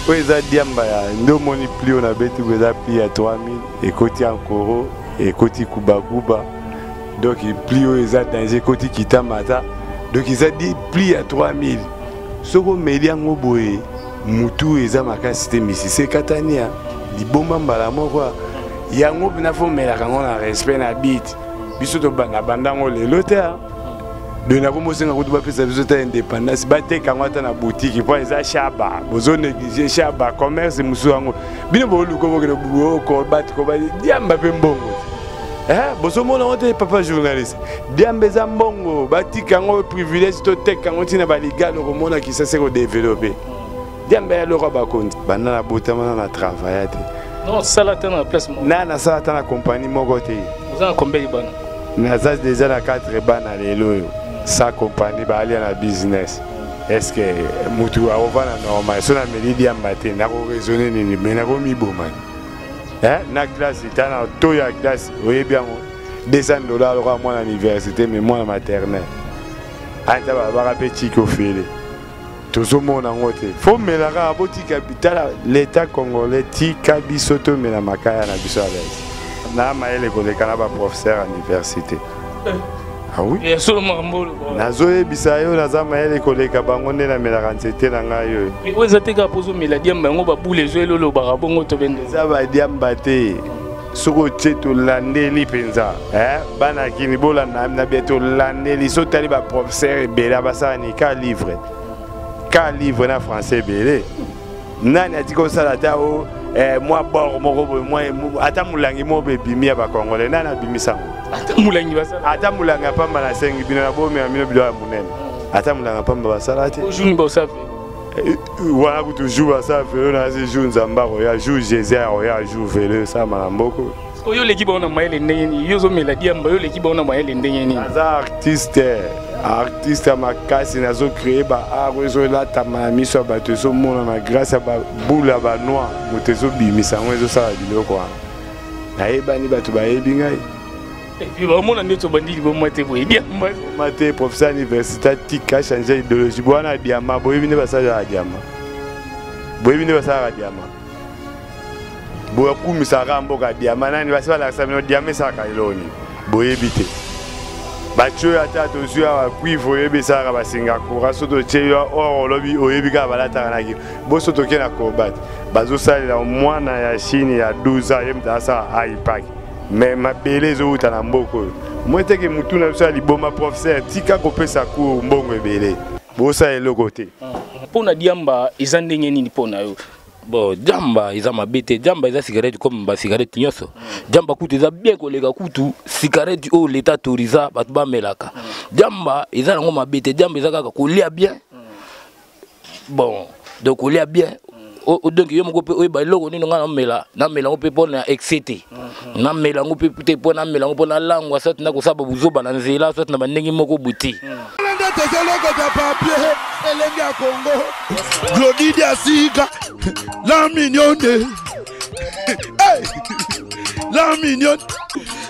Oyo eza diamba ya nde omoni pli oyo nabeti boye eza pli ya 3000 ekoti ankoro ekoti kubakuba donc pli oyo eza danger ekoti kitamata donc eza pli ya 3000 soki omeli yango boye mutu eza makasi te misisa ekatani ya liboma mbala moko yango mpena fo omelaka yango na respect na bit biso tobanda banda yango lelo te donc nakomosenga kutu bapesa biso ta indépendance bateka yango ata na boutique mpo eza shaba bozo néglige shaba commerce mosusu yango bino boluka bokende kobat koba diamba mpe mbongo eh, bozomona yango te papa journaliste diamba eza mbongo batika yango privilège toteka yango ntina baligalo okomona kisase kodeveloppe diamba ya loko ya bakonzi banda nabotama na na travailla te sala ata na place na nasala ata na compagnie moko te oza na combien de bana naza deja na 4 bana lelo oyo sa compagnie baalia na business est ce que mutu akovanda normal so nameli diamba te nakoraisonne nini me nakomiboma eh, na classe ta na to ya classe oyebi yango 200 dollar lokola mwana université mais mwana maternel anta balobaka mpe tiki ofele tozomona yango te fo mela kaka botika tala l'état congolais tika biso tomela makaya na biso alaise na mayele koleka na baprofesseur ya université eh. ah oui eh, nazoyebisa yo naza mayele koleka bango nde namelaka nzete na ngai oyo oyo eza te kaka mpo ozomela diamba yango babule ezo elolobaka bongo tobende eza badiamba te soki otie tolandeli mpenza eh, bana kini bolanda na bie tolandeli so otali baprofesseur ebele basala ni ka livre ka livre na français ebele nani atiki kosala ata o eh, mwa bor moko boye mwa ata molangi moko boye ebimi ya bacongolais nani abimisa yango ata molangi ya pamba nasengi bino nabomela bino biloko ya monene ata molangi ya pamba basala te eh, wana kutu jour basala velo na jour nzambe akoya jour jésus akoya jour velo esalama na mboko oyo oleki bango na mayele ndenge nini yo ozomela diamba yo oleki bango na mayele ndenge nini aza artiste artiste ya makasi nazo créer ba art oyo ezolatama na miso ya bato ezomonana grâce ya baboule ya banoir moto ezobimisa yango ezosala biloko wana nayebani bato bayebi ngai bamona nde tobandi liboma te boye diamba ma te professeur université atika change idéologie bwana diama boyebi nde basalaka diama boyebi nde basalaka diama bokumisaka mboka diama nani basi balakisa bino diama esalaka eloko nini boyebi te batie oyo ata tozwi awa cuivre oyebi esalaka basinga courant so totie yo or olobi oyebi kaka balataka na kilo boso toke na kobat bazosalela mwana ya chine ya 12 ans ye moto asala ipac mais mabele ezowuta na mboka oyo moi teke motu na biso ya liboma professeur tika kopesa cour mbongo ebele bosala eloko te mpo na diamba eza ndenge nini mpo na yo bon jamba eza mabe te jamba eza cigarette comme ba cigarette nyonso jamba kutu eza bien koleka kutu cigarette oyo leta autorisa bato bamelaka jamba eza nango mabe te jamba eza kaka kolia bien bon donc kolia bien donc yo moko mpe oyeba eloko nini ngai namela namela yango mpe mpo na excès te mhm. namela yango mpe te mpo namela yango mpo nalangwa soit nakosala babuzoba na nzela soit na bandenge moko buti mhm. nde tozolokota papier elenge ya kongo glodi diasika la mignonne hey! la mignonne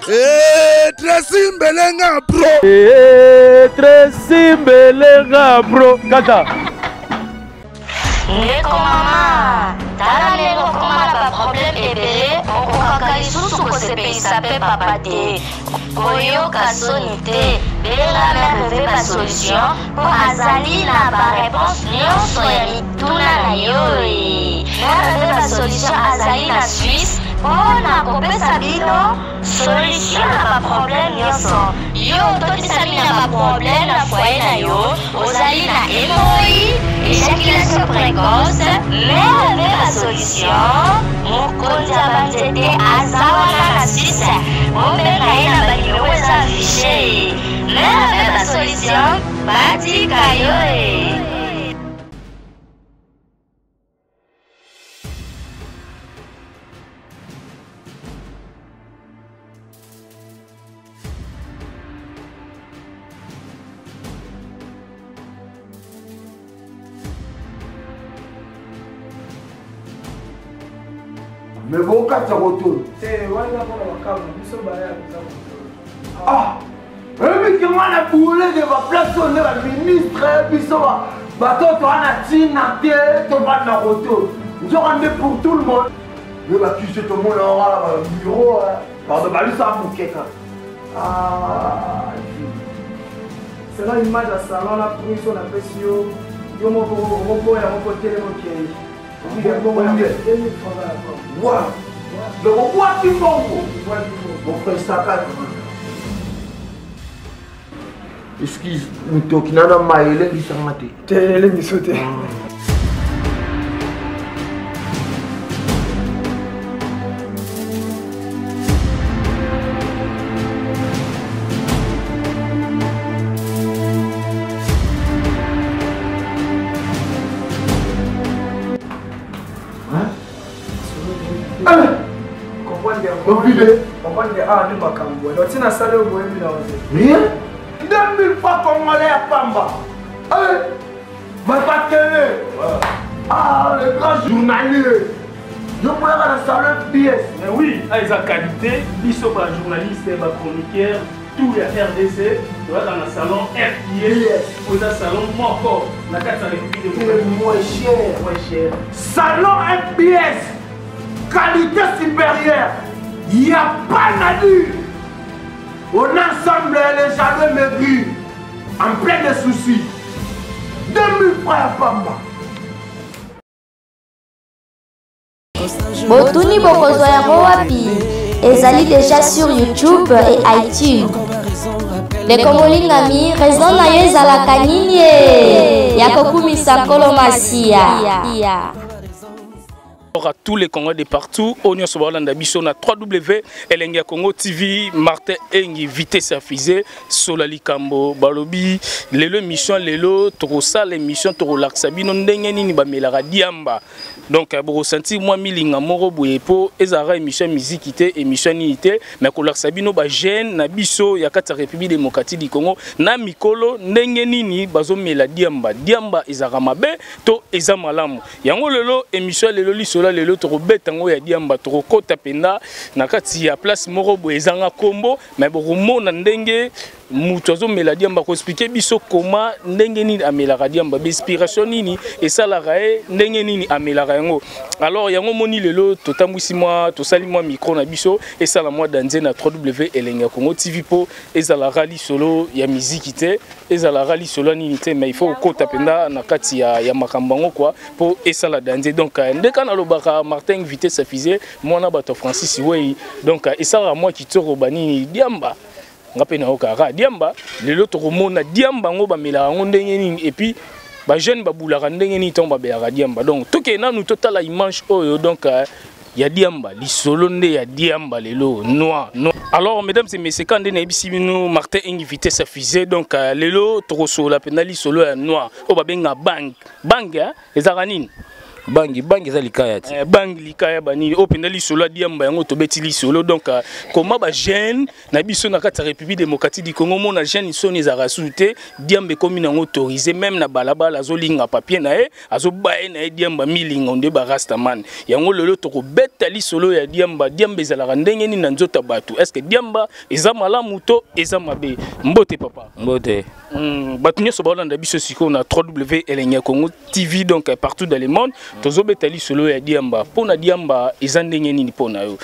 hey, Tracy Mbelenga bro hey, Tracy Mbelenga bro kaka Ndeko mama, tala ndenge okoma na ba problème ebele, okokaka lisusu kosepelisa pe papa te. Koyoka soni te, benga mère Veba solution po azali na ba réponse nyonso ya mituna na yo. Mère Veba solution azali na Suisse po na kopesa bino solution na ba problème nyonso. Yo otondisami na ba problème na foyer na yo, ozali na hémorroïde, éjaculation précoce, mais avec la solution, mokonzi ya banzete aza wana na Suisse, bobenga ye na ba numéro eza affiché. Mais avec la solution, batika yo e. me bokatisa kotolo ah oyebi ke nga na boule de baplace oyo nde baministre biso bato toa na ntina te tovanda kotolo. Nzoka nde pour tout le monde. Yo bakisi tomona wana ba bureau, pardon, balisa moke kaka. Ah, selon image ya salon na prix oyo napesi yo, yo moko okoboya yango mpo telema okei. Wa! Donc obwaki mbongo. Mon frère Saka. Excuse, motoki nana mai elengisanga te. Te elengiso te. Comprendre ah nde makambo wana otina sala oyo boyebi na yo te. Rien. 2000 francs congolais ya pamba. Bakele. Ah, le grand journalier. Yo moyaka na salon FBS. Mais oui, ah, eza qualité, biso ba journaliste, ba chroniqueur, tout ya RDC, toyaka na salon FBS, oza salon moko na kati ya République démocratique. Moins cher. Moins cher. Salon FBS, qualité supérieure. Il n'y a pas à dire. On ensemble les jaloux maigris, en plein de soucis. 2000 francs ya pamba. Botuni bokozwa yango wapi? Ezali déjà sur YouTube et iTunes. Ndeko molingami, raison na yo ezalaka nini ye? Ya kokumisa Nkolo Masiya. À tous les Congolais de partout, oyo nyonso baolanda biso na 3W Elengi ya Congo TV, Martin Engi, vitesse ya fusée, sola likambo, balobi, lelo émission, lelo, tokosala émission, tokolakisa bino ndenge nini bamelaka diamba. Donc, bokosentir mwa milinga moko boye po ezalaka émission ya musique te, émission nini te, mais kolakisa bino ba jeune na biso ya kati ya République démocratique du Congo, na mikolo ndenge nini bazomela diamba. Diamba ezalaka mabe to eza malamu. Yango lelo émission lelo lisola lelo tokobeta yango ya diamba, tokokota mpenza na kati ya place moko boye ezanga kombo, mais bokomona ndenge moto azomela diamba koexplike biso koma ndenge nini amelaka diamba, bainspiration nini esalaka ye, ndenge nini amelaka yango. Alors yango moni lelo totambwisi mwa, tosali mwa micro na biso esala mwa danze na 3W Elengi ya Congo TV po ezalaka lisolo ya miziki te, ezalaka lisolo ya nini te, mais il faut okota mpenza na kati ya makambo yango quoi po esala danze. Donc ndeka nalobaka Martin vitesse ya fusée, mwana bato Francis Wei, donc esalaka mwa kitoko banini diamba. Nga mpe nayokaka diamba lelo tokomona diamba yango bamelaka yango ndenge nini, et puis ba jeune babulaka ndenge nini ntango babelaka diamba. Donc tokende nanu totala image oyo, donc ya diamba, lisolo nde ya diamba lelo noir noir. Alors mesdames et messieurs, quand nde nayebisi bino Martin Engi vitesse ya fusée, donc lelo tokosola mpenza lisolo ya noir oyo babenga bang bang, hein? Ezalaka nini? Bangi, bangi eza likaya ti. Bangi likaya banini oyo mpenza lisolo ya diamba yango tobeti lisolo. Donc koma ba jeune na biso na kati ya République démocratique du Congo, mona jeune soni ezalaka susu te, diamba ekomi nango autorisé, même na balabala azolinga papier na ye, azobaye na ye diamba milinga nde ba rastaman. Yango lelo tokobeta lisolo ya diamba. Diamba ezalaka ndenge nini na nzoto ya bato? Est-ce que diamba eza malamu to eza mabe? Mbote papa. Mbote. Bato nyonso baolanda biso sikoyo na 3W Elengi ya Congo TV, donc partout dans le monde, tozobeta lisolo ya diamba. Mpona diamba eza ndenge nini mpona yo?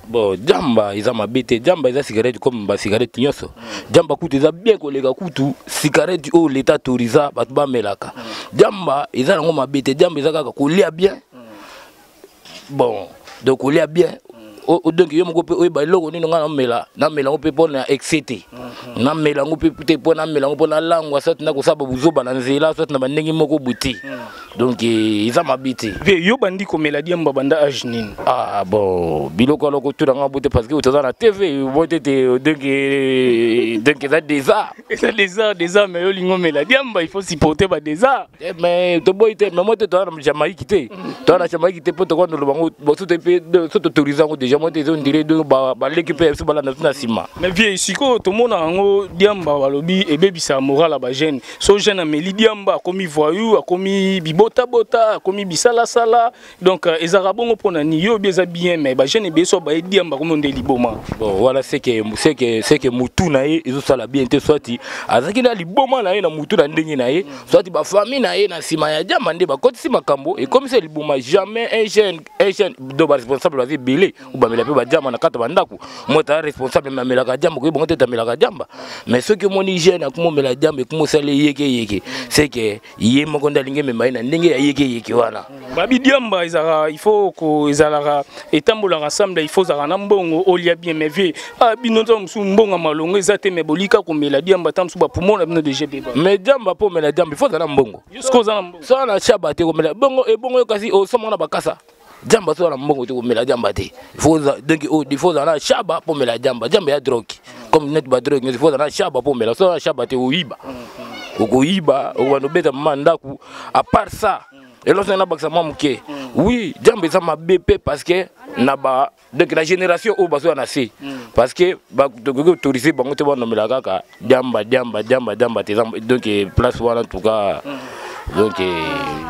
Bon, diamba eza mabe te, diamba eza cigarette comme ba cigarette nyonso. Diamba kutu eza bien koleka kutu cigarette oyo l'État autorisa bato bamelaka. Diamba eza nango mabe te, diamba eza kaka kolia bien. Bon, donc kolia bien. Donc yo moko pe oyeba eloko nini nga namela, namela yango pe mpona excès te. Namela yango pe te mpo namela yango mpo nalangwa, soit nakosala babuzoba na nzela, soit na bandenge moko boye te. Donc eza mabe te. Ve yo bandi komela diamba banda âge nini? Ah bon, biloko wana okotuna nga bote parce que otoza na TV, bote te, donc eza désert. Eza désert, désert, mais yo lingo mela diamba, il faut supporter ba désert. Eh, mais toboyi te, mais moi te toza na Jamaïque te. Toza na Jamaïque te po tokoka ndolo bango, bon, soki toyebi pe, soki toautorise yango déjà, Yango te ezondire donc baleki mpe biso balanda biso na nsima. Mais vieux, sikoyo tomona yango diamba balobi ebebisa moral ya bajeune. So jeune ameli diamba, akomi voyou, akomi bibotabota, akomi bisalasala. Donc ezalaka bongo mpona nini? Yo oyebi eza bien, mais bajeune ebele so baye diamba akomi nde liboma. Bon, voilà, c'est que mutu na ye ezosala bien te, soit azalaki na liboma na ye na mutu na ndenge na ye, soit bafamille na ye na nsima ya diamba nde bakotisi makambo ekomisa liboma. Jamais un jeune do baresponsable baza ebele oyo bamela mpe badiamba na kati ya bandako. Moto aza responsable me amelaka diamba, koyeba ngo te amelaka diamba. Mais soki omoni jeune akomomela diamba, ekomosala yeke yeke, c'est que ye moko nde alingi emema ye na ndenge ya yeke yeke wana. Babi diamba ezalaka, il faut ko ezalaka etambolaka ensemble, il faut ozalaka na mbongo, olia bien. Mais vieux, ah, bino ntango mosusu mbongo ya malongo eza te, mais bolika komela diamba, ntango mosusu bapumona bino deja beba. Mais diamba, mpo omela diamba, il faut ozala na mbongo. Yo sikoyo oza na mbongo? Soki na shaba te, komela bongo ebongo yo, kasi osomaka na bakasa diamba. Soki na mbongo te, komela diamba te. Donc il faut ozala na shaba mpo omela diamba. Diamba ya drogue, comme neti badrogue nyonso, il faut ozala na shaba mpo omela. Soki na shaba te, oyiba, okoyiba, okobanda obeta mama ndako. À part ça, eloko na bakisa mwa moke, oui, diamba eza mabe mpe parce que na ba donc na génération oyo bazoya na se, parce que tokoki autoriser bango te banomela kaka diamba, diamba, diamba, diamba te. Donc place wana, en tout cas, donc.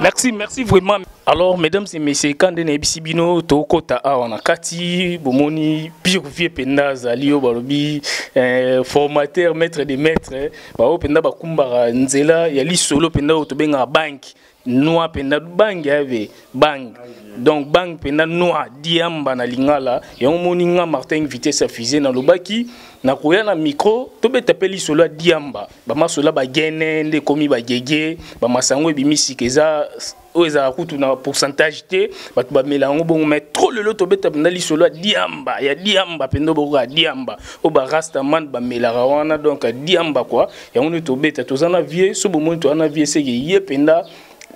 Merci, merci vraiment. Alors, mesdames et messieurs, quand nayebisi bino tokota awa na kati, bomoni pire vieux mpenza azali oyo balobi formateur, maître de maître, baoyo mpenza bakumbaka nzela ya lisolo mpenza oyo tobengaka banque noir mpenza, banque ave banque, donc banque mpenza noir, diamba na lingala. Yango moni nga Martin Vitesse ya Fusée nalobaki nakoya na micro, tobeta mpe lisolo ya diamba, bamasolo ya bagene nde ekomi bagege, bamasango ebimi sika, eza oyo ezalaka kutu na pourcentage te, bato bamela yango bongo. Mais trop lelo tobeta mpenza lisolo ya diamba, ya diamba mpenza bokoka diamba oyo barastaman bamelaka wana, donc diamba kua yango nde tobeta. Toza na vieux, so bomoni toza na vieux, seke ye mpenza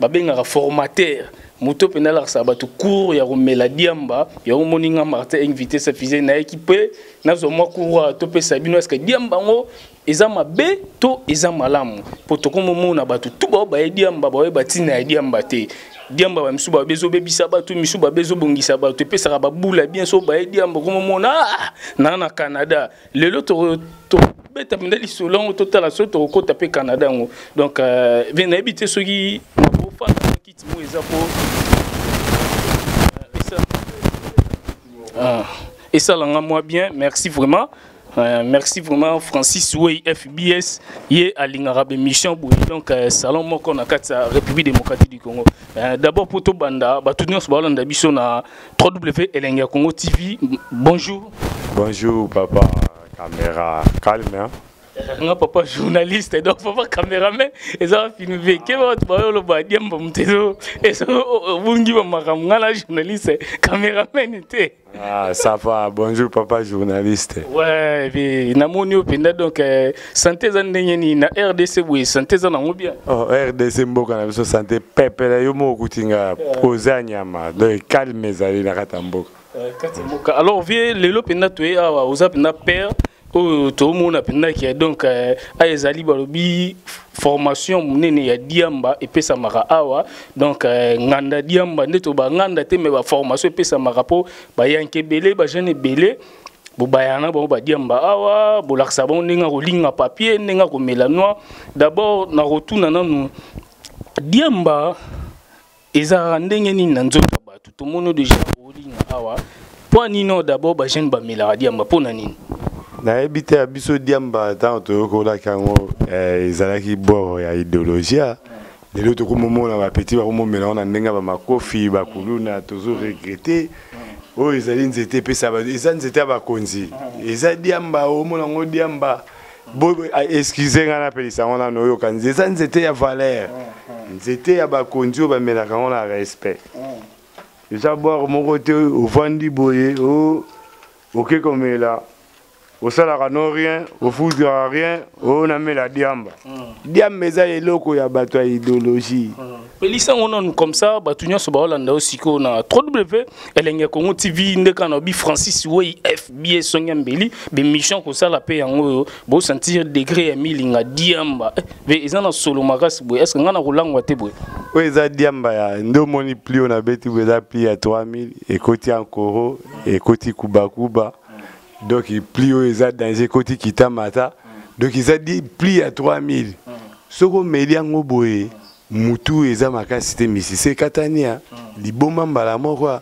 babengaka formateur, moto mpenza alakisaka bato cours ya komela diamba. Yango moni nga Martin Vitesse Fusée nayeki mpe nazwa mwa cours topesa bino. Eske diamba yango eza mabe to eza malamu? Mpo tokomomona bato tu bao baye diamba, baoyeba ntina ya diamba te. Diamba bamisu babe ezobebisa bato, misu babe ezobongisa bato, epesaka babula bien. So baye diamba, okomomona ah, naa na Canada. Lelo tobeta mpenza lisolo yango, totala so tokokota mpe Canada yango. Donc nayebi te soki ofanda kiti mo eza po esalanga mwa bien. Merci vraiment. Merci vraiment Francis Way FBS, ye alingaka bémission boye, donc salon moko na kati ya République démocratique du Congo. D'abord po tobanda, bato nyonso balanda biso na 3W Elenge ya Congo TV. Bonjour. Bonjour papa caméra, calme, hein? Nga papa journaliste, donc papa caméraman eza filme ke bato bayoloba diamba, moto ezo obungi bamakambo. Nga na journaliste, caméraman te. Ah, ça va. Bonjour, papa journaliste. Ouais, puis namoni yo mpenza, donc santé eza ndenge nini na RDC boye? Santé eza nango bien? Oh, RDC mboka na biso, santé pepele, yo moko okuti nga oza nyama. Donc calme ezali na kati ya mboka. Kati ya mboka. Alors vieux, lelo mpenza toye awa, oza mpenza père oyo tomona mpenza ke donc aya ezali balobi formation monene ya diamba epesamaka awa, donc nganda diamba nde to banganda te, mais baformation epesamaka mpo bayanke ebele, bajeune ebele bobayana bango badiamba awa, bolakisa bango ndenge kolinga papier, ndenge komela noir. D'abord nakotuna nanu, diamba ezalaka ndenge nini na nzoto ya bato? Tomoni déjà olinga awa, mpo nini d'abord bajeune bamelaka diamba? Mpo na nini? Nayebi te. Ya biso diamba, ntango toyokolaki yango, ezalaki bord ya idéologie. Lelo tokomomona bapeti bakomomela ngo na ndenge ya bamakofi, bakuluna. Tozo regretter. Oyo ezali nzete epesa, eza nzete ya bakonzi, eza diamba. Omona yango diamba, excuse ngai, napelisa yango nano oyoka. Eza nzete ya valeur, nzete ya bakonzi oyo bamelaka yango na respect. Eza bord moko te ovandi boye oke komela. Osalaka no rien, ofutaka rien, oyo namela diamba. Diamba eza eloko ya bato ya idéologie. Pelisa yango nanu comme ça bato nyonso baolanda yo sikoyo na 3W Elengi ya Congo TV nde kaka na bi Francis Wei FBA Songa Mbeli bemission kosala mpe yango oyo bosentir degré ya milinga diamba eh, eza na solo makasi boye est ce que ngai nakolangwa te boye? Oyo eza diamba ya nde omoni pli oyo nabeti boye, eza pli ya 3000, ekoti ankoro, ekoti kubakuba. Donc pli oyo eza danger, ekoti kita mata. Donc eza pli ya 3000. Soki omeli yango boye, mutu eza makasi te, misise ekatani ya liboma mbala moko.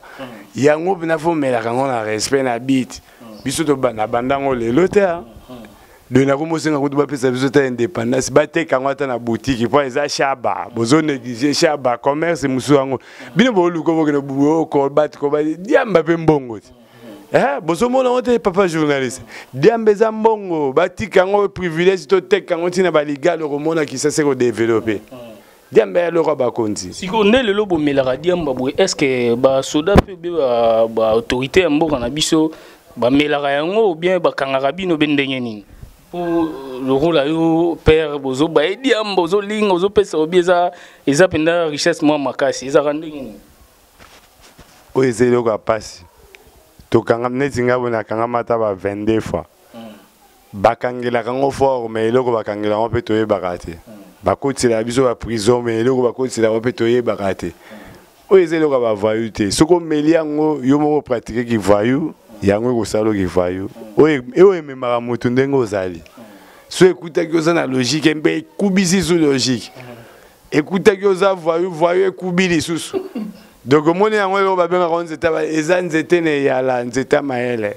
Yango mpena fo omelaka yango na respect na bit. Biso na banda yango lelo te. Donc nakomosenga kutu bapesa biso ta indépendance, bateka yango ata na boutique, mpo eza shaba. Bozo néglige shaba, commerce mosusu yango bino boluka bokende kobat kobat diamba mpe mbongo te. Eh, bozomona yango te, papa journaliste? Diamba eza mbongo, batika yango privilège, toteka yango ntina baligalo komona Kisasa kodévelopper. Diamba ya eloko ya bakonzi. Sikoyo nde lelo bomelaka diamba boye, est ce que basoda mpe be baautorité ya mboka na biso bamelaka yango ou bien bakangaka bino be ndenge nini? Po lokola yo père bozoba ye diamba, ozolinga ozopesa obi eza mpenza richesse mwa makasi, ezalaka ndenge nini? Oyo eza eloko ya mpasi. Tokanga neti ngai boye, nakangama ata ba 22 fois. Bakangelaka yango fort, mais eloko bakangela yango mpe toyebaka te. Bakotisela biso baprison, mais eloko bakotisela yango mpe toyebaka te. Oyo eza eloko ya bavoyou te. Soki omeli yango, yo moko pratique kivoyou, yango ekosala kivoyou. Oyo ememaka motu ndenge ozali. So ekutaki oza na logique, mpe ekubisi su logique. Ekutaki oza voyou, voyou ekubi lisusu. Donc omoni yango eloko babengaka nzete, eza nzete na eyala, nzete ya mayele,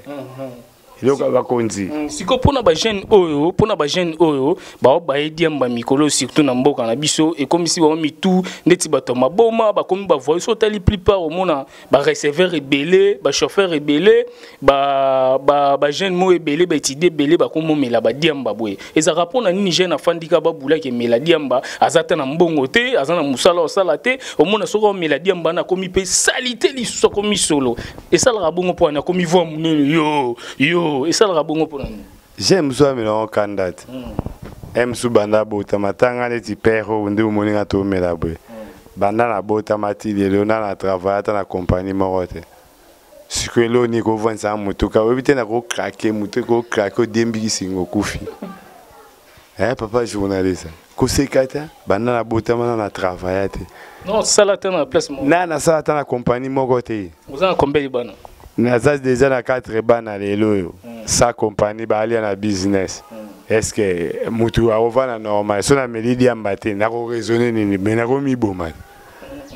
eloko ya bakonzi. Sikoyo mpona bajeune oyo, mpona bajeune oyo bao baye diamba mikolo, surtout na mboka na biso, ekomisi bango mitu neti bato ya maboma, bakomi bavoyou. So otali plupart, omona bareceveur ebele, bachauffeur ebele, bajeune mo ebele, baétudie ebele, bakomomela badiamba boye. Ezalaka mpona nini? Jeune afandika babulaki emela diamba, aza ta na mbongo te, aza na mosala osala te. Omona soki omela diamba wana, akomi mpe sali te lisusu, akomi solo. Esalaka bongo mpo wana akomi voi monene yo yo. Esalaka bongo mpona nini? Jeune mosusu amelaka kanda te. E mosusu banda botama ntanga neti père oyo nde omoni nga tomela boye. Banda nabotama ti lelo, na na travaille ata na compagnie moko te. Sikoyo eloko nini kovandisaka motuka? Oyebi te, nakocraquer motu, ekocraquer, odiembiki singa, okufi. Eh, papa journaliste, koseka te. Banda nabotama, na na travaille te. Non, sala te na place moko. Na nasala ata na compagnie moko te. Oza na combien bana? Naza déjà na 4 bana lelo oyo, sa compagnie baalia na business. Est ce que mutu akovanda normal so nameli diamba te? Nakoraisonner nini? Me nakomiboma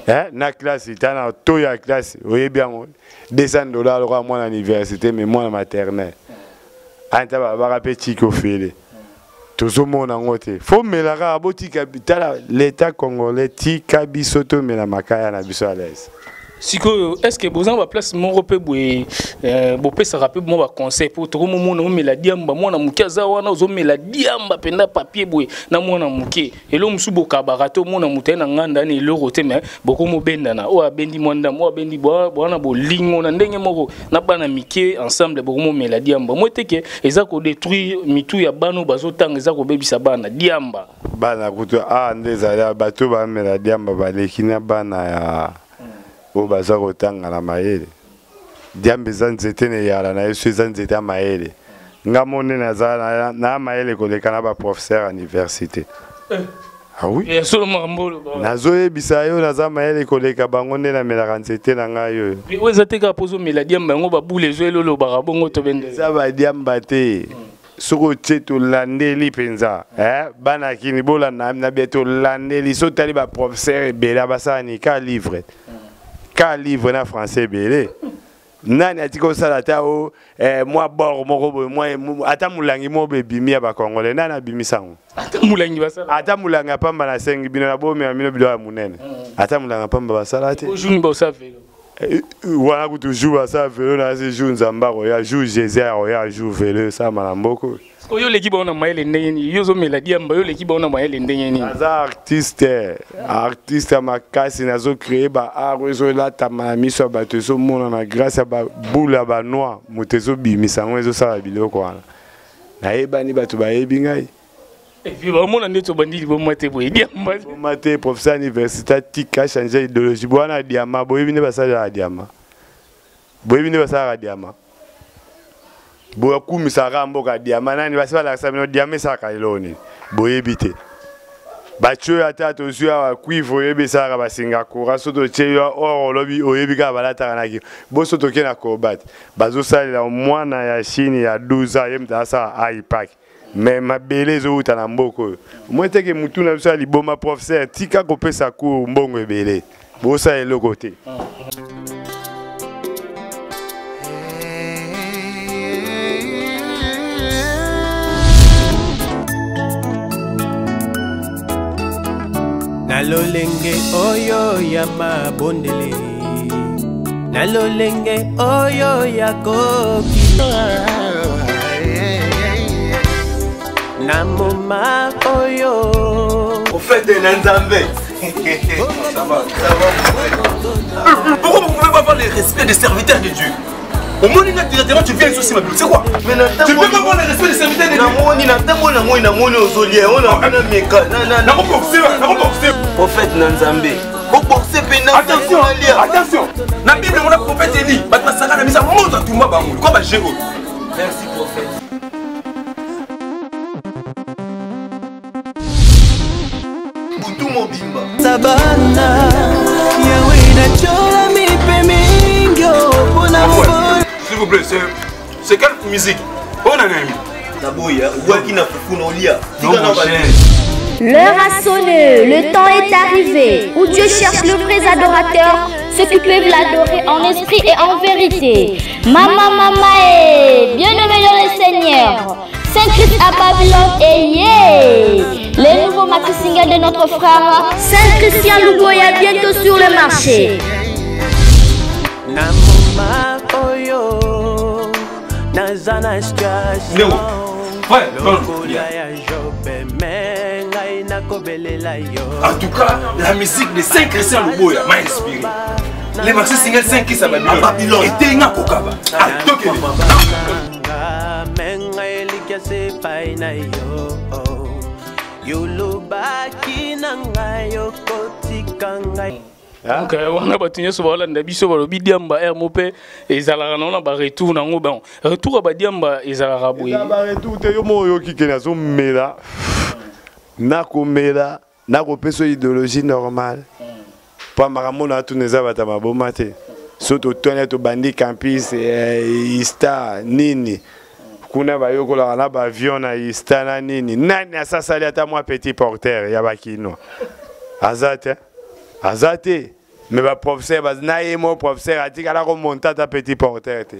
eh, na classe ta na to ya classe, oyebi yango, 200 $, lokola mwana université, mais mwana maternelle anta balobaka mpe tiki ofele. Tozomona yango te. Fo mela kaka, botika. Tala, l'état congolais, tika biso tomela makaya na biso à l'aise. Sikoyo est ce que boza na baplace moko mpe boye bopesaka mpe mwa baconseil? Mpo tokomomona omela diamba, mwana moke aza wana, ozomela diamba mpenza papier boye na mwana moke. Eloko mosusu bokabaka te, omona moto aye na nganda na eloko te, mais bokomobendana, oyo abendi mwa ndambo, oyo abendi bwana bolingo na ndenge moko na bana mike ensemble, bokomomela diamba. Mo teke eza kodétruire mitu ya bana oyo bazotanga, eza kobebisa bana diamba. Bana kutu awa nde ezali bato bamela diamba baleki na bana ya oyo baza kotanga na mayele. Diamba eza nzete na eyala na ye, so eza nzete ya mayele. Nga mo nde naza na mayele koleka na baprofesseur ya université. Ah oui. Ya solo makambo oloba? Nazoyebisa yo, naza mayele koleka bango nde namelaka nzete na ngai oyo. Oyo eza te kaka mpo ozomela diamba yango, babule ezo elo olobaka bongo to bende? Eza badiamba te. Soki otie, tolandeli mpenza, eh, bana kini bolanda na bie, tolandeli. So otali baprofesseur ebele basala ni ka livre, ka livre na français ebele. Nani atiki osala ata o mwa bor moko boye, mwa ata molangi moko boye ebimi ya bacongolais? Nani abimisa yango? Ata molangi basala? Ata molangi ya pamba. Nasengi bino, nabomema bino biloko ya monene. Ata molangi ya pamba basala te. Jour basala velo? Wana kutu jour basala velo na jour Nzambe akoya, jour Jésus akoya, jour velo esalama na mboka. Oyo oleki bango na mayele ndenge nini? Yo ozomela diamba, yo oleki bango na mayele ndenge nini? Naza artiste, artiste ya makasi. Nazocréer ba art oyo ezolatama na miso ya bato, ezomonana grâce ya babule ya banoir. Moto ezobimisa yango, ezosala biloko wana. Nayebani, bato bayebi ngai. Et puis bamona nde tobandi liboma te boye diamba. Liboma te, professeur université atika changer idéologie. Bwana diama, boyebi nde basalelaka diama. Boyebi nde basalaka diama. Bokumisaka mboka diama nani basi balakisa bino diama esalaka eloko nini? Boyebi te. Batie oyo ata tozwi awa cuivre oyebi esalaka basinga courant, so totie yo or olobi oyebi kaka balataka na ki. Boso toke na kobat. Bazosalela mwana ya Chine ya 12 ans ye moto asala iPack. Mais mabele ezowuta na mboka oyo. Omoni te ke mutu na biso ya liboma professeur tika kopesa cours mbongo ebele. Bosala eloko te. Na lolenge oyo ya mabondeli, na lolenge oyo ya koki, na moma oyo Prophète na Nzambe. Ça va, ça va. Pourquoi vous ne pouvez pas avoir le respect des serviteurs de Dieu? Au moins, directement, tu viens ici, ma c'est quoi? Tu ne peux pas avoir le respect des serviteurs de Dieu. Namoni, na tango na moi, namoni ozolia, on a na meka, na na na. Nakoboxe, Prophète na Nzambe. Boboxe pe na Attention, attention. Na Bible, on a prophète Élie. Bat masaka na misa monte à tout ma bango. Quoi ba géo? Merci prophète. Butu mobimba. Sabana, Yawe natyola mipe mingi mpona mobolo. S'il vous plaît, c'est quelle musique? On a un ami. Naboya, obwaki na fufu na olia. Non, mon cher. L'heure a sonné, le temps est arrivé où Dieu cherche le vrai adorateur, ceux qui peuvent l'adorer en esprit et en vérité. Maman, maman, et bien-aimé dans le Seigneur, Saint-Christ à Babylone et yeah! Les nouveaux maxi singles de notre frère Saint Christian Luboya bientôt sur le marché. Na moma oyo, naza na situation. Ouais, non, Lokola ya Job, me ngai nakobelela yo. En tout cas, la musique de Saint Christian Luboya m'a inspiré. Les maxi singles Saint Christ à Babylone. À Babylone. Et Tenga Kokaba. Ah, Tokyo. Me ngai elikya se epai na yo. Yolobaki na ngai okotika ngai. Donc, wana bato nyonso baolanda biso balobi diamba air mo mpe ezalaka nango na baretour nango. Bon, retour ya badiamba ezalaka boye. Eza baretour te, yo moko oyoki ke nazomela, nakomela, nakopesa idéologie normale. Po makambo na atuna eza bato ya maboma te. So totwani tobandi campus, ista nini kuna bayokolaka na baavion na ista na nini. Nani asasali ata mwa petit porteur ya bakinois? Aza te. Aza te. Mais ba professeur, ba na ye mo professeur atikala ko monter ata petit porteur te.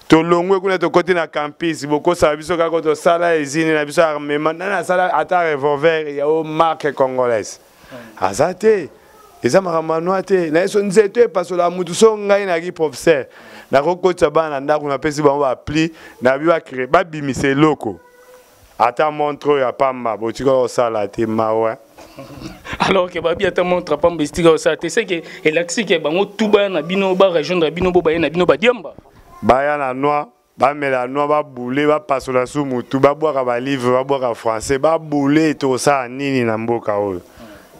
Tolongwe kuna tokoti na campus, bokosala biso kaka tosala usine na biso armement. Nani asala ata revolver ya o marque congolaise? Aza te. Eza makambo ya noa te. Na yeso nzeto epasola mutu so ngai naki professeur. Nakokotisa bana na ndako, napesi bango ba pli, na bi ba créer, ba bimisa eloko. Ata montre oyo ya pamba, botika kosala te mawa. Alors que babi ata montre pamba estika kosala te, c'est que elakisi ke bango tout baya na bino, ba rejoindre bino, bo baya na bino ba diamba. Baya na noa, bamela noa, baboule, bapasola su mutu, babwaka ba livre, babwaka français, baboule tosala nini na mboka oyo.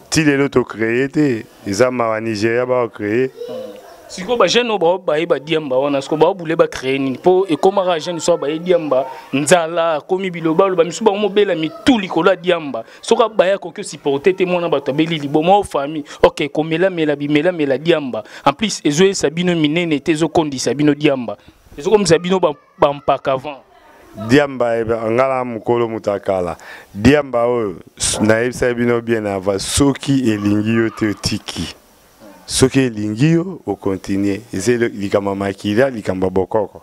Ti lelo to créer te, eza mawa Nigeria ba créer. Siko ba jeune oyo ba ba diamba wana, siko ba boule ba créer nini po ekomaka jeune so ba diamba nzala komi biloba loba misu ba mobela mitu likolo ya diamba. Soka baya koki supporter te mwana bato abeli liboma o famille. OK, komela mela bimela mela diamba. En plus ezo sabino minene te ezo kondisa bino diamba. Ezo komisa bino ba mpaka avant. Diamba ebe ngala mukolo mutakala. Diamba oyo nayebisa bino bien avant soki elingi yo te otiki. Soki elingi yo okontinue. Eza likambo ya makila, likambo ya bokoko.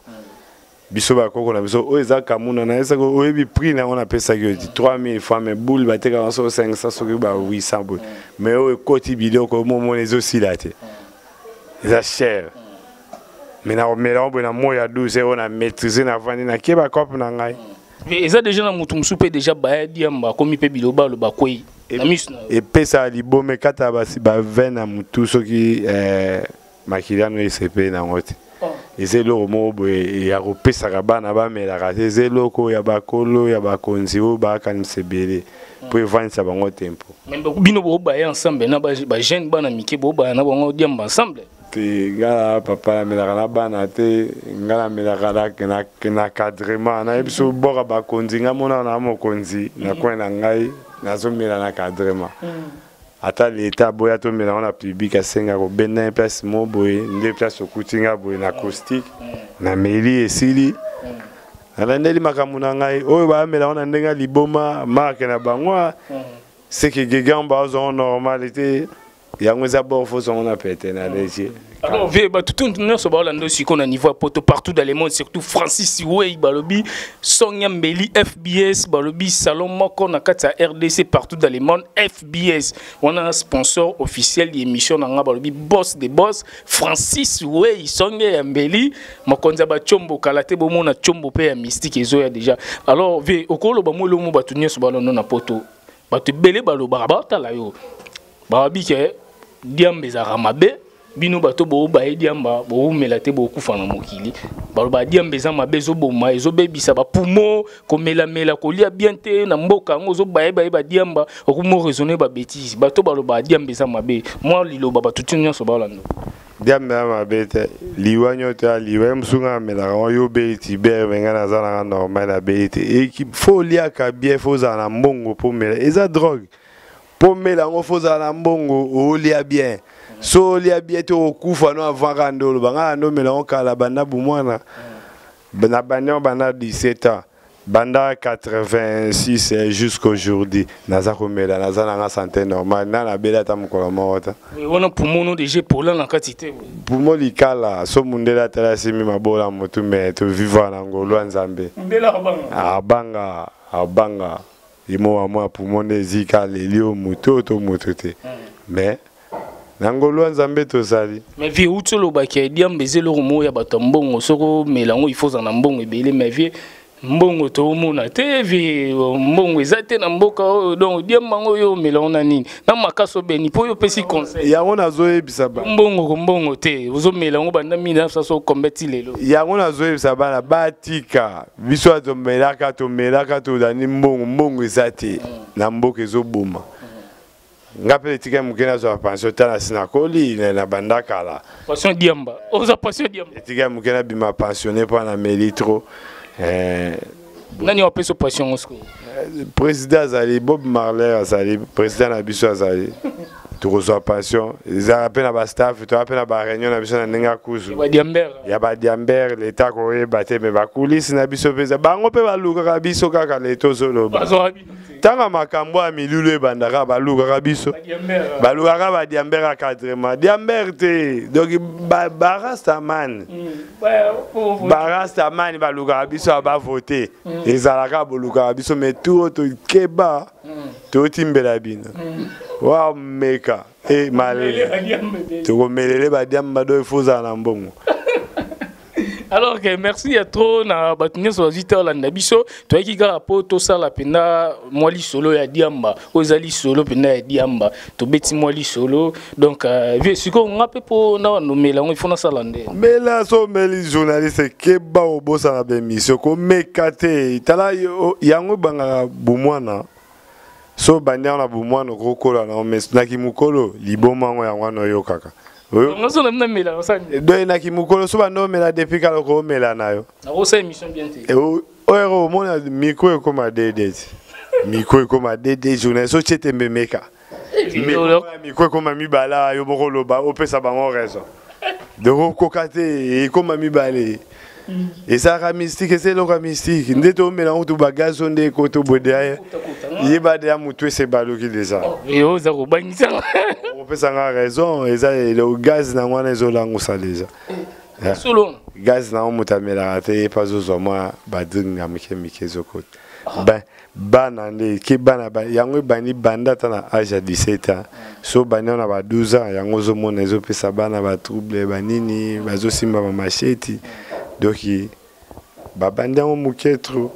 Biso bakoko na biso oyo eza kamuna na yesa ko oyebi prix na ona pesa ki 3000 francs mais boule bateka na so 500 soki ba 800 boule. Mais oyo ekoti biloko momo ezo sila te. Eza cher. Mais na omela obo na moya 12 oyo na maîtriser na vandi na keba cop na ngai. Mais eza déjà na mutu musu pe déjà baya diamba komi pe biloba lo bakwei. Na misu na yo. Epesa libome kata basi ba veine na mutu soki makila no esepe na ngote. Eza eloko moko boye ya kopesaka bana bamelaka te, eza eloko ya bakolo ya bakonzi oyo bakanisa ebele mpo evandisa bango tempo. Mais bino bobaya ensemble na bajeune bana mike, bobaya na bango diamba ensemble? Te, nga na papa namelaka na bana te, nga namelaka na cadrement. Nayebi so boka bakonzi, nga mona na mokonzi na coin na ngai, nazomela na cadrement. Ata leta aboya tomela yango na public, asenga kobenda ye place mo boye nde place okuti nga boye na acoustique, nameli esili, nalandeli makambo na ngai. Oyo baamela yango na ndenge ya liboma, marke na bango seke gegan bazwa yango normal te. Yango eza bord, fo zongo na pete na léger. Alors vie bato tout nyonso baolanda sikoyo na niveau ya poto, partout dans le monde, surtout Francis Wey, balobi Sonia Mbeli FBS, balobi salon moko na kati ya RDC, partout dans le monde FBS wana sponsor officiel ya émission na nga, balobi boss de boss Francis Wey Songe ya Mbeli, mokonzi ya bachombo kala te bomona chombo pe ya mystique ezoya déjà. Alors vie okoloba mwa mo bato nyonso balanda na poto, bato ebele balobaka baotala yo, bababi ke diamba ezalaka mabe, bino bato bobaye diamba boumela te, bokufa na mokili. Baloba diamba eza mabe, ezoboma, ezobebisa bapumo, komelamela, kolia bien te na mboka yango, ozobayebaye badiamba, okomo raisonner babêtise. Bato baloba diamba eza mabe, mwa liloba bato ti nyonso baolanda. Diamba ya mabe te, liwa nyonso ya liwa ye mosu nga amelaka ngo, yo obeli tiber, me nga naza nanga normal, nabeli te. Fo oliaka bien, fo ozala na mbongo mpo mela, eza drogue. Mpo mela yango fo ozala na mbongo, olia bien. So olia bien te, okufa no avant. Kaka nde oloba ngai nde omela yango kala, banda bomwana na bandi yango, banda 17 ans, banda 86 jusqu'aujourd'hui naza komela, naza nanga santé normale, na nabeli ata mokolo moko te. Wana poumon no déjà pola na kati te. Poumon likala so mundele atala asimi mabola motu, me tovivre na ngolu ya Nzambe. Abanga abanga ye mo mwa poumon nde ezika aleli oyo motu oyo to motu te, mais na ngolu ya Nzambe tozali. Mais vie outi olobaki diamba eza eloko moko ya bato ya mbongo, soki omela yango il faut ozala na mbongo ebele. Mais vie, mbongo toomona te, vie mbongo eza te na mboka oyo. Donc diamba yango oyo omela ngo na nini na makasi obeni mpo oyo opesi conseil? Yango nazoyebisa ba mbongo ko mbongo te, ozomela yango banda 1900 ti lelo. Yango nazoyebisa bana batika biso, tomelaka tomelaka, tozali mbongo, mbongo eza te na mboka, ezoboma nga mpe etikali moke nazwa pension. Tala si nakoli na banda kala. Passion diamba, oza passion diamba. Etikali moke nabima pensionné mpo na meli trop. Nani wapesa passion ngo sikoyo? Président azali Bob Marler, azali président na biso, azali tokozwa pension. Ezalaka mpe na bastaff, toza mpe na baréunion na biso na ndenge ya kuzu ya badiambere, leta koyeba te, me bakulisi na biso mpenza bango mpe balukaka biso kaka. Leta ozoloba ntango makambo ya milulu ebandaka, balukaka biso, balukaka badiambere, encadrement diambere te. Donc barastaman, barastaman balukaka biso ya bavote, ezalaka bolukaka biso, mais tu oyo tokeba totimbela bino wa meka e malele tokomelele badiamba do ifo ozala na mbongo. Alors que merci ya trop na bato nyonso bazwi te olanda biso. Toyaki kaka mpo tosala mpenza mwa lisolo ya diamba oyo eza lisolo mpenza ya diamba, tobeti mwa lisolo. Donc vie sikoyo nga mpe mpo na nomela yango ifo nasala nde. Mela so omeli, journaliste, keba obosana bemission, komeka te. Tala yango ebangaka bomwana, so obandi yango na bomwana okokola nango, mais naki mokolo liboma yango, yango wana oyokaka. Donc naki mokolo so banda omela depuis kala, okoomela na yo. Nakosala émission bien te. Oyo omona micro ekoma dede ti micro ekoma dede, journaliste otie tembe meka, micro ekoma mibale, yo moko oloba opesa bango raison, donc okoka te, ekoma mibale. Ezalaka mystique, eza eloko ya mystique nde tomela yango, to bagaz oyo nde ekota boye derrière, yeba deya motu ese ebaluki déjà. Oza kobangisa. Opesanga raison, eza gaz nango wana ezolangusa déjà. Solo. Gaz nango moto amelaka te, ye mpe azozwa mwa badringue ya mike mike ezokota. Bana nde ke bana yango ebandi banda ata na age ya 17 ans, so bandi wana ba 12 ans, yango ozomona ezopesa bana batrouble banini, bazosimba bamasheti, donc babandi yango moke trop.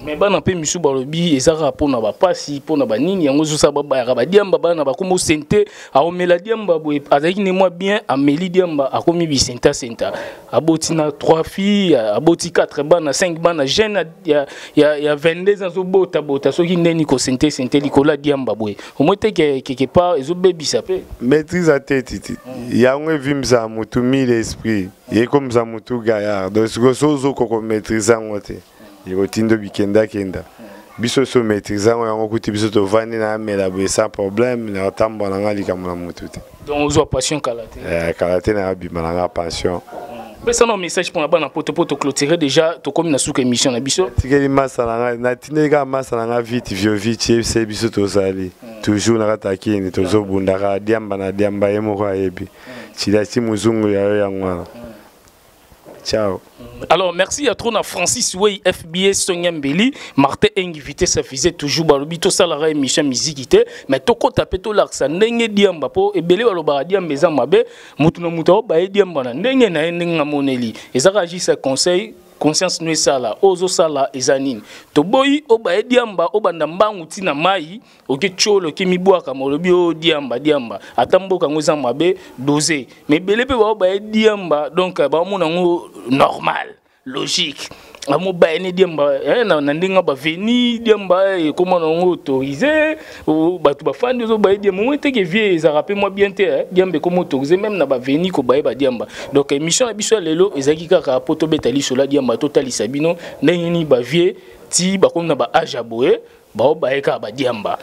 Mais bana mpe misu balobi eza kaka mpona bapasi, mpona banini yango ezosala babayaka badiamba. Bana bakoma osente, aomela diamba boye, azalaki ne mwa bien, ameli diamba, akomi bisenta senta, aboti na 3 filles, aboti 4 bana, 5 bana, jeune ya 22 ans, azobotabota soki ndeni kosente sente likolo ya diamba boye. Omoi te quelque part ezobebisa mpe. Maîtrise ate titi yango evimbisaka motu mille esprit, ekomisa motu gaillard. Donc sikoyo so ozokoka komaîtrise yango te, ekotinda bikendakenda. Biso so maîtrise yango, yango kuti biso tovandi na amela boye sans problème, na kotambola na nga likambo na motu te. Donc ozwa passion kala te? Eh, kala te, na abima na nga pension. Pesa na message mpona bana poto po toclôturer déjà, tokomi na suka émission na biso. Tikeli masa na ngai, natindeli kaka masa na ngai vite viovite, yebisa biso tozali toujours na kati ya kini, tozobundaka diamba na diamba, ye moko ayebi tilati mozungu ya yo yango wana. Ciao. Alors merci à trop na Francis Way FBS Sonia Mbeli, Martin Engi vitesse à toujours. Balobi to sala émission musique te, mais to kota pe to laksa ndenge diamba po ebele baloba diamba eza mabe. Mutu na mutu ba diamba na ndenge na ye, ndenge amoneli, ezaka juste conseil, conscience no esala ozosala eza nini. Toboyi obaye diamba, obanda mbangu ntina mai oke tiolo, oke mibwaka, molobi oyo diamba diamba, ata mboka yango eza mabe, dose. Mais ebele mpe bao baye diamba, donc baomona yango normal, logique, amobaye ne diamba na ndenge baveni diamba ekóma na yango autorisé, bato bafandi ozobaye diamba omoi teke vie ezalaka mpe mwa bien te. Diamba ekóma autorisé même na baveni kobaye badiamba. Donc émission na biso ya lelo ezalaki kaka po tobeta lisolo ya diamba, totalisa bino ndenge nini bavie ti bakomi na baage ya boye, baobaye kaka badiamba.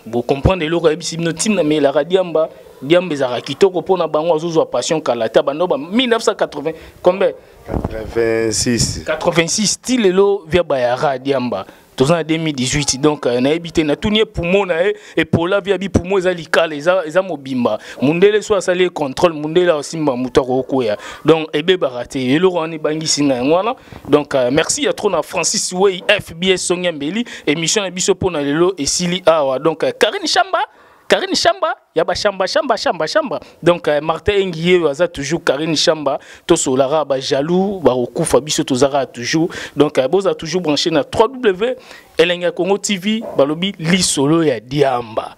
Bocomprendre eloko ayebisi bino ntina melaka diamba. Diamba ezalaka kitoko mpona bango, azozwa passion kala te, bando ba 1980 combien? 86. 86 ti lelo via bayaka diamba, toza na 2018. Donc nayebi te, natuni ye poumon na ye epola via bi poumon eza likala, eza mobimba. Mundele so asali ye contrôle, mundele aosimba moto akokoya, donc ebebaka te. Eloko wana ebangisi na yango wana. Donc merci ya trop na Francis Way FBS Songia Mbeli. Émission na biso mpona lelo esili awa. Donc Karine Chamba, Karine Chamba ya bashamba shamba shamba shamba. Donc Martin Engi ye aza toujours Karine Chamba, tosolaka bajaloux bakokufa, biso tozalaka toujours. Donc boza toujours branché na 3W Elenge ya Congo TV. Balobi lisolo ya diamba,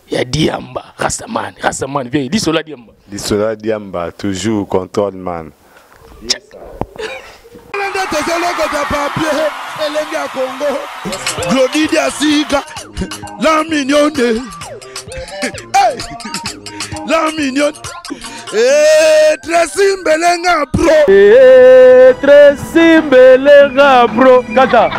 ya diamba, rastaman, rastaman vie, lisolo ya diamba. Lisolo ya diamba, toujours contrôle man. Nde tozolokota papier elenge ya Congo, Glodidi asika la mignonne, hey! La mignonne. Hey, Tracy Mbelenga bro. Hey, Tracy Mbelenga bro kata.